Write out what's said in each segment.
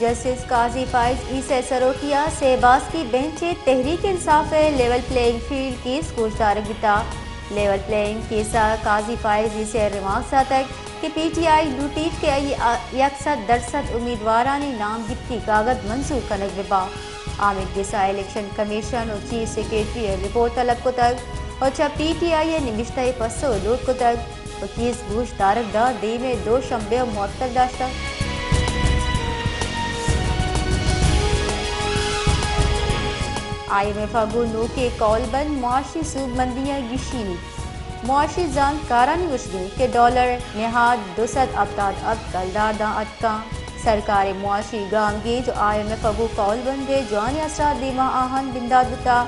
جسٹس قاضی فائز عیسی ءِ سروکی ءَ سے باسکی بینچ ءَ تحریک انصاف ءِ لیول پلینگ فیلڈ کیس گوشدارگ بیتا۔ لیول پلینگ کیس ءَ قاضی فائز عیسی ءَ ریمارکس داتگ کہ پی ٹی آئی لوٹیت کہ آئی ءَ یک سد درسد امیدوارانی نام گپتی کاگد منظور کنگ بہ با۔ آمید گس ءَ الیکشن کمیشن ءُ چیف سیکرٹری ءَ رپورٹ طلب کتگ ءُ چہ پی ٹی آئی ءَ نبشتہ ءِ پسو لوٹ کتگ۔ ءُ کیس گوش دارگ داں دیم ءَ دوشنبے ءَ معطل داشتگ۔ آئی ایم ایف ءَ گوں نوکیں کول بند معاشی سوبمندیاں گیشینیت۔ معاشی زانتکارانی گوشگ انت کہ ڈالر ءِ نہاد دو سد ہپتاد ہپت کلدار داں اتکاں۔ سرکار ءِ معاشی گامگیج ءُ آئی ایم ایف ءَ گوں کول بند ءِ جوانیں اثرات دیما آہان بندات بوتا۔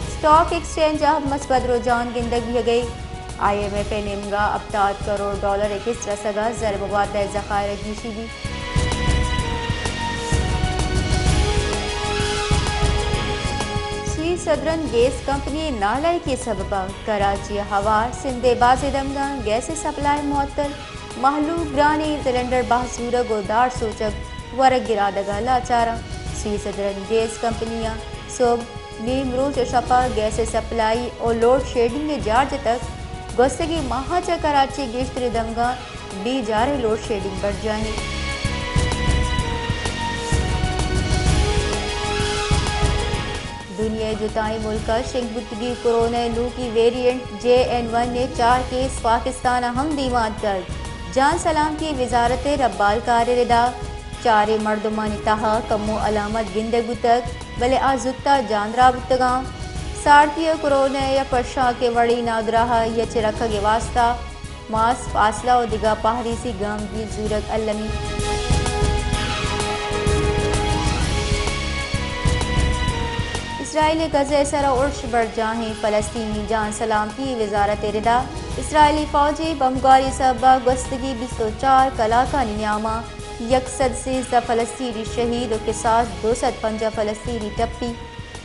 اسٹاک ایکسچینج ءَ مثبت رجحان گندگ بیگ ءَ۔ آئی ایم ایف ءِ نیمگا ہپتاد کروڑ ڈالر ءِ کست رسگ ءَ زر مبادلہ ءِ ذخائر ءَ گیشی بیت۔ سوئس سدرن گیس کمپنی ءِ نالائکی ءِ سبب ءَ کراچی ءَ ہوار سندھ ءِ بازیں دمگاں گیس ءِ سپلائی معطل، مہلوک گرانیں سلنڈر بہا زورگ ءُ دار سوچگ ورگ گرادگ ءَ لاچاراں۔ سوئس سدرن گیس کمپنی ءَ سہب، نیم روچ ءُ شپ ءَ گیس ءِ سپلائی ءُ لوڈ شیڈنگ ءِ جار جتگ۔ گوستگیں ماہ ءَ چہ کراچی ءِ گیشتریں دمگاں بے جاریں لوڈ شیڈنگ برجاہ انت۔ دنیا ءِ جتائیں ملک ءَ شنگ بوتگیں کورونا ءِ نوکیں ویریئنٹ جے این ون ءِ چار کیس پاکستان ءَ ہم دیما اتکگ۔ جان سلامتی ءِ وزارت ءِ ربالکار ءِ ردا چاریں مردمانی تہا کمو علامت گندگ بوتگ، بلے آ زوت ءَ جاندراہ بوتگاں۔ سارتی ءَ کورونا ءِ یک پرشانکیں وڑیں نادراہی ءَ چہ رکگ ءِ واستہ ماسک، فاصلہ ءُ دگہ پہریزی گامگیج زورگ المی۔ اسرائیل ءِ غزہ ءِ سرا ارش برجاہیں، فلسطینی۔ جان سلامتی ءِ وزارت ءِ ردا اسرائیلی فوج ءِ بمبگواری ءِ سبب ءَ گوستگیں بیست ءُ چار کلاکانی نیام ءَ یک سد سیزدہ فلسطینی شہید ءُ کساس دو سد پنجاہ فلسطینی ٹپی۔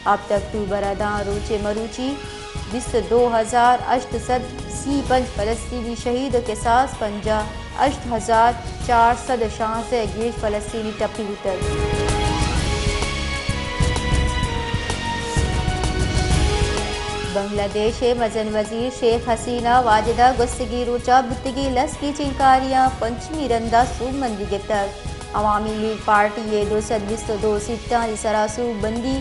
ہپت اکتوبر ءَ داں روچ ءَ مروچی بیست ءُ دو ہزار ہشت سد سی ءُ پنچ فلسطینی شہید ءُ کساس پنجاہ ہشت ہزار چار سد ءُ شانزدہ ءَ گیش فلسطینی ٹپی بوتگ۔ بنگلہ دیش ءِ مزن وزیر شیخ حسینہ واجد ءَ گوستگیں روچ ءَ بوتگیں لس گیچینکاریاں پنچمی رند ءَ سوبمندی گپتگ۔ عوامی لیگ پارٹی ءِ دو سد بیست ءُ دو سیٹانی سرا سوبمندی،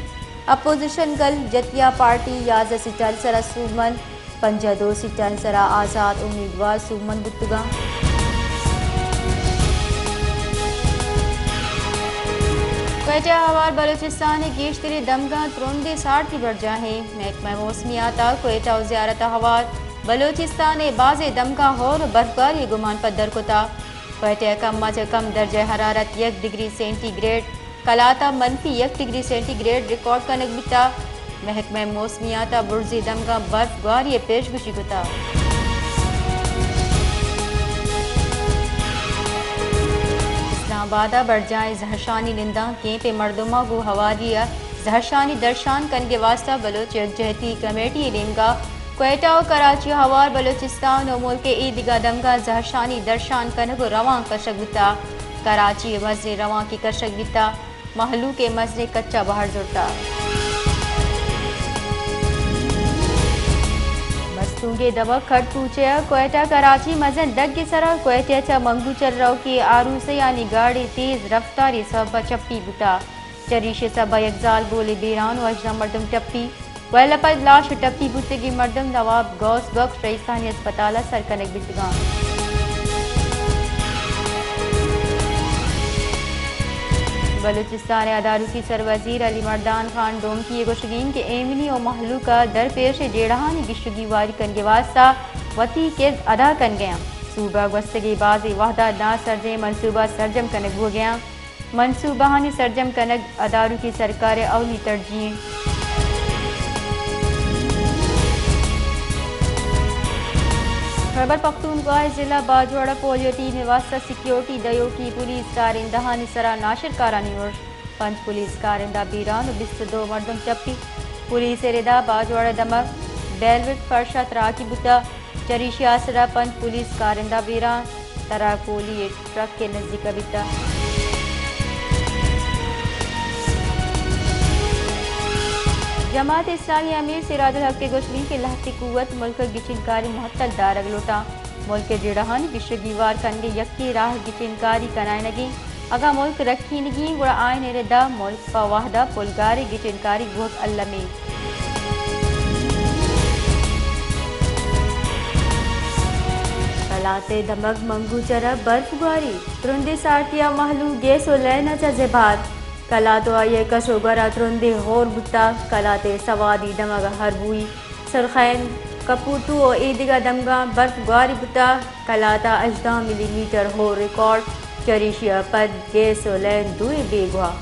اپوزیشن گل جتیا پارٹی یازدہ سیٹانی سرا سوبمند، پنجاہ دو سیٹانی سرا آزات امیدوار سوبمند بوتگاں۔ کوئٹہ ءَ ہوار بلوچستان ءِ گیشتریں دمگاں ترندیں سارتی برجاہ ایں۔ محکمہ موسمیات ءَ کوئٹہ ءُ زیارت ءَ ہوار بلوچستان ءِ بازیں دمگاں ہور ءُ برفگاری ءِ گمان پدر کتگ۔ کوئٹہ ءَ کم ءَ چہ کم درجہ حرارت یک ڈگری سینٹی گریڈ، کلات ءَ منفی یک ڈگری سینٹی گریڈ ریکارڈ کنگ بیتگ۔ محکمہ موسمیات ءَ برزی دمگاں برف گواری ءِ پیشگوشی کتگ۔ اسلام آباد ءَ برجاہیں زہرشانی ننداں کیمپ ءِ مردماں گوں ہواری ءَ زہرشانی درشان کنگ ءِ واستہ بلوچ یکجہتی کمیٹی ءِ نیمگ ءَ کوئٹہ ءُ کراچی ءَ ہوار بلوچستان ءُ ملک ءِ اے دگہ دمگاں زہرشانی درشان کنگ ءُ روانک کشگ بوتگ۔ کراچی ءَ مزنیں روانکے کشگ بیتگ، مہلوک ءَ مزنیں کچ ءَ بہر زرتگ۔ مستونگ ءِ دمگ کھڑ کوچہ ءَ کوئٹہ کراچی مزن ڈگ ءِ سرا کوئٹہ ءَ چہ منگوچل روکیں آروسیانی گاڑی تیز رفتاری ءِ سبب ءَ چپی بوتگ۔ چریشی ءِ سبب ءَ یک زالبولے بیران ءُ ہژدہ مردم ٹپی۔ ویل ءَ پد لاش ءُ ٹپی بوتگیں مردم نواب غوث بخش رئیسانی ہسپتال ءَ سر کنگ بیتگاں۔ بلوچستان ءِ ادارکی سروزیر علی مردان خان ڈومکی ءِ گوشگ انت کہ ایمنی ءُ مہلوک ءَ درپیش ءِ جیڑہانی گیشگیواری کنگ ءِ واستہ وتی کرد ادا کنگ ءَ انت۔ صوبہ ءَ گوستگیں بازیں وہد ءَ ناسرجمیں منصوبہ سرجم کنگ بوگ ءَ انت۔ منصوبہانی سرجم کنگ ادارکی سرکار ءِ اولی ترجیح انت۔ خیبر پختونخوا ءِ ضلع باجوڑ ءَ پولیو ٹیم ءِ واستہ سیکیورٹی دیوکی پولیس کارندہانی سرا ناشرکارانی ارش، پنچ پولیس کارندہ بیران ءُ بیست ءُ دو مردم ٹپی۔ پولیس ءِ ردا باجوڑ ءِ دمگ بیلوٹ فرش ءَ تراکی بوتگ۔ چریشی ءِ آسر ءَ پنچ پولیس کارندہ بیران، تراک گولی ٹرک ءِ نزیک ءَ بیتگ۔ جماعت اسلامی امیر سراج الحق ء گوشگ انت کہ لہتے قوت ملک ء گچینکاری مہتل دارگ لوٹاں۔ ملک ء جیڑہانی گیش ء گیوار کنگ ء یکیں راہ گچینکاری کنائینگ انت۔ اگاں ملک رکینگی انت گڑا آئین ء ردا ملک پہ وہدا پلگار ء گچینکاری بوگ المی۔ کلات ء دمگ منگوچر ء برف گواری، ترندیں سارتی ء مہلوک گیس و لین ء چہ زبہر۔ کلات و آئی ء کش و گور ء ترندیں ہور بوتگ۔ کلات ء سوادی دمگ ء ہربوئی، سرخین، کپوتو و ایدگہ دمگاں برف گواری بوتگ۔ کلات ء ہژدہ ملی میٹر ہور ریکارڈ، چریشی ء پد گیس و لین دوئیں بیگواہ۔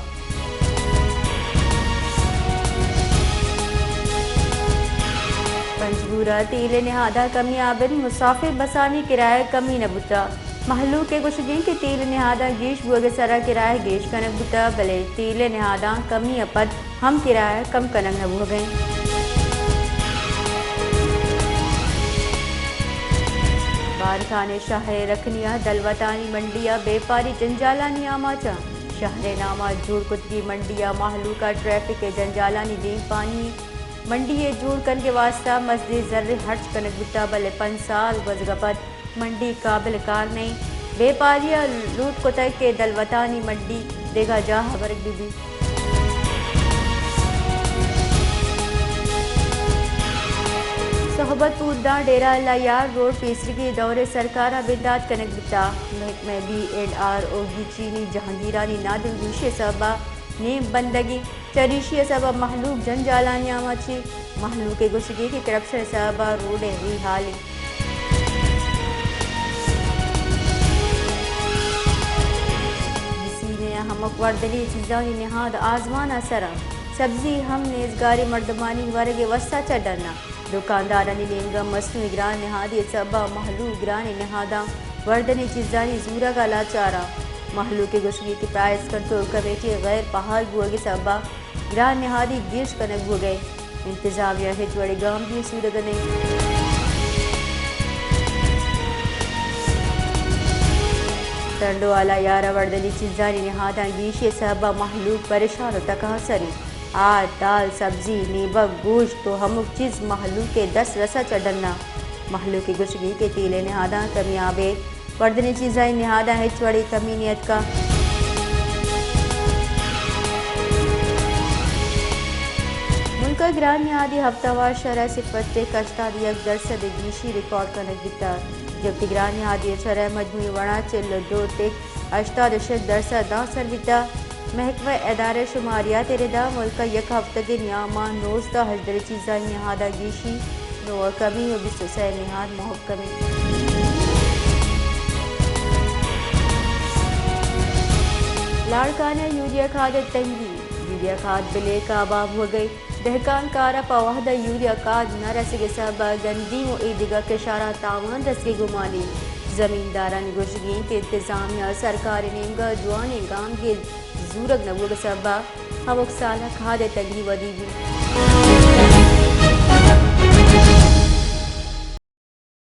پنجگور ء تیل ء نہاداں کمی ء ابید مسافر بسانی کرایہ کمی نہ بوتگ۔ مہلوک ء گوشگ انت کہ تیل ء نہاداں گیش بوگ ء سرا کرایہ گیش کنگ بوتگ، بلے تیل ء نہاداں کمی ء پد ہم کرایہ کم کنگ نہ بوگ ء انت۔ بارکھان ء شہر ء رکنی ء دلوتانی منڈی ء بیپاری جنجالانی آماچ انت۔ شہر ء نام ء جوڑ کتگی منڈی ء مہلوک ء ٹریفک ء جنجالانی دیمپانی۔ منڈی ء جوڑ کنگ ء واستہ مزدیں زر ہرچ کنگ بوتگ، بلے پنچ سال گوزگ ء پد منڈی قابل کار نہ انت۔ بیپاری ء لوٹ کتگ کہ دلوتانی منڈی دگہ جاہ ء برگ بہ بیت۔ صحبت پور داں ڈیرہ اللہ یار روڈ پیسرگی دور ء سرکار ء بندات کنگ بوتگ۔ محکمہ بی اینڈ آر او گچینی جہانگیرانی نادلگوشی ء سبب ء نیم بندگی۔ چریشی ء سبب ء مہلوک جنجالانی آماچ انت۔ مہلوک ء گوشگ انت کہ کرپشن ء سبب ء روڈ ء اے حال انت۔ گسین ء ہمک وردنی چیزانی نہاد آزمان ء سر انت۔ سبزی ہم نیزگاریں مردمانی ورگ ء وس ء چہ ڈن انت۔ دکاندارانی نیمگ ء مصنوعی گران نہادی ء سبب ء مہلوک گرانیں نہاداں وردنی چیزانی زورگ ء لاچار انت۔ مہلوک ء گوشگ انت کہ پرائس کنٹرول کمیٹی ء غیر فعال بوگ ء سبب ء گران نہادی گیش کنگ بوگ ء انت۔ انتظامیہ ہچ وڑیں گامگیج زورگ ء نہ انت۔ ٹنڈو آلا یار ء وردنی چیزانی نہاداں گیشی ء سبب ء مہلوک پریشان و تکانسر انت۔ آ، دال، سبزی، نیبگ، گوشت و ہمک چیز مہلوک ء دست رس ء چہ ڈن ء۔ مہلوک ء گوشگ انت کہ تیل ء نہاداں کمی ء ابید وردنی چیزانی نہاداں ہچ وڑیں کمی نیتکگ۔ ملک ء گران نہادی ہفتہ وار شرح صفر ٹک ہشتاد یک درسد ء گیشی ریکارڈ کنگ بیتگ، جبکہ گران نہادی شرح مجموعی وڑا چل و دو ٹک ہشتاد و شش درسد داں سر بیتگ۔ محکمہ ادارہ شماریات ء ردا ملک ء یک ہفتگے نیام ء نوزدہ ہژدرے چیزانی نہاداں گیشی، نو ء کمی و بیست و سئے نہاد محکمی۔ لاڑکانہ ء یوریا کھاد ء تنگی، یوریا کھاد بلیک آبا بوگ ء دہکان کار ء پہ وھد ء یوریا کھاد نہ رسگ ء سبب ء گندیم و اے دگہ کشاراں تاوان رسگ ء گمانی۔ زمیندارانی گوشگ انت کہ انتظامیہ ء سرکار ء نیمگ ء جوانیں گامگیج زورگ نہ بوگ ء سبب ء ہمک سال ء کھاد ء تنگی ودی بیت۔